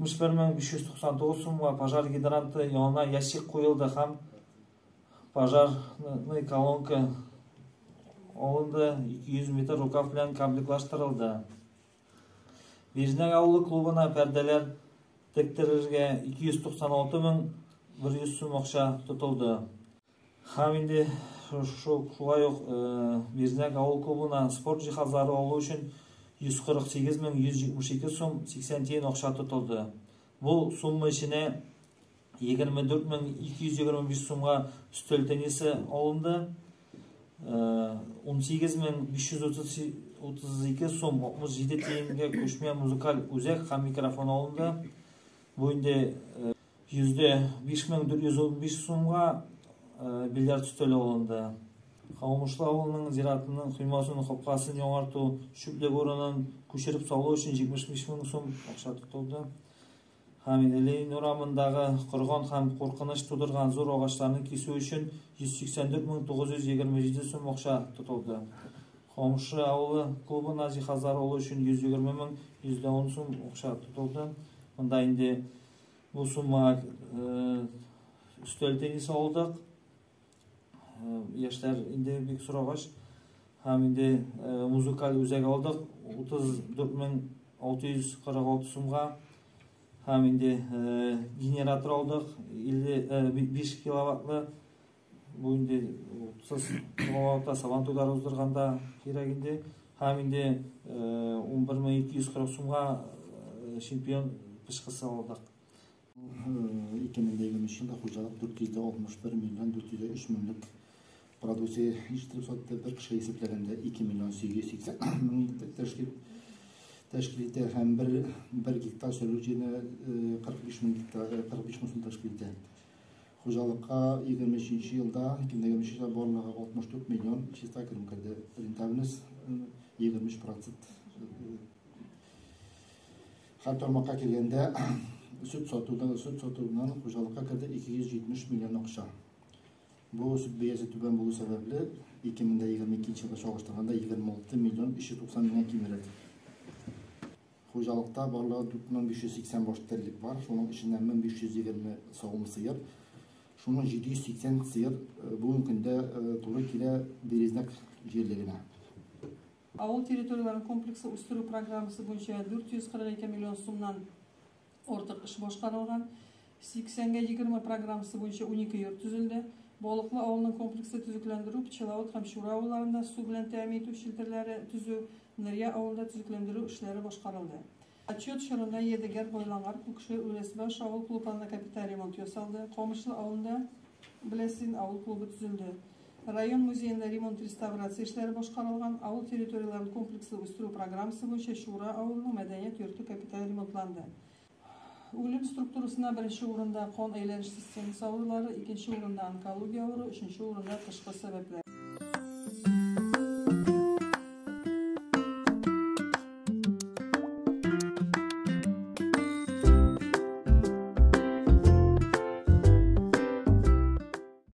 71 599 сумга пожар гидранты янына ящик куелды һәм пожарный колонка алынды, 200 метр рукав белән комплектлаштырылды. Березняк авылы клубына пәрдәләр тектерергә 296 100 сум акча тотылды. Һәм инде шулай ук Березняк авыл клубына спорт җиһазлары алу өчен 148 172 сум 80 тиен акча тотылды. Бу сумма эченә 24 225 сумга өстәл теннисы алынды. 18 532 сум 67 тиенгә күчмә музыкаль үзәк һәм микрофон алынды. Бу инде 105 415 сумга бильярд өстәле алынды. Каумышлы авылының зиратының коймасын, капкасын яңарту, чүплек урынын күчереп салу өчен 75 мең сум акча тотылды. Һәм инде Ленин урамындагы корган һәм куркыныч тудырган зур агачларны кисү өчен 184 927 сум акча тотылды. Камышлы авылы клубына җиһазлар алу өчен 120 мең 110 сум акча тотылды. Монда инде бу суммага өстәл теннисы алдык. Яшьләр инде бик сорагач һәм инде музыкаль үзәк алдык 34 646 сумга һәм инде генератор алдык 55 киловаттлы. Бу инде утсыз вакытта Сабантуйлар уздырганда кирәк инде. Һәм инде 11 240 сумга чемпион пычкысы алдык. 2023 елда хуҗалык 461 миллион 403 меңлек продукция җитештереп сатты. Бер кешегә исәпләгәндә 2 миллион 880 мең тәшкил итә һәм бер гектар сөрү җиренә 45 мең гектар, 45 мең сум тәшкил итә. Хуҗалыкка 23 елда, 2023 елда барлыгы 64 миллион чиста керем керде. Рентабельность 23%. Һәр тармакка килгәндә, сөт сатудан хуҗалыкка керде 270 миллион акча. Бу сөт бәясе түбән булу сәбәпле 2022 елга чагыштырганда 26 миллион 390 меңгә кимрәк. Хуҗалыкта барлыгы 4580 баш терлек бар, шуның эченнән 1520 савым сыер. Шуның 780 сыер бүгенге көндә туры килә Березняк җирлегенә. Авыл территорияләрен комплекслы үстерү программасы буенча 442 миллион сумнан артык эш башкарылган. 80-гә 20 программасы буенча 12 йорт төзелде. Балыклы авылының комплекслы төзекләндерү, Пчеловод һәм Чура авылларында су белән тәэмин итү челтәрләре төзү, Нырья авылында төзекләндерү эшләре башкарылды. Отчет чорында Ядегәр, Байлангар, Кукшы, Үрәсбаш авыл клубларында капиталь ремонт ясалды. Камышлы авылында Беләсин авыл клубы төзелде. Район музеенда ремонт реставрация эшләре башкарылган. Авыл территорияләрен комплекслы үстерү программасы буенча Чура авылының мәдәният йорты капиталь ремонтланды. Үлем структурасында беренче урында кан әйләнеш системасы авырулары, икенче урында онкология авыруы, өченче урында тышкы сәбәпләр.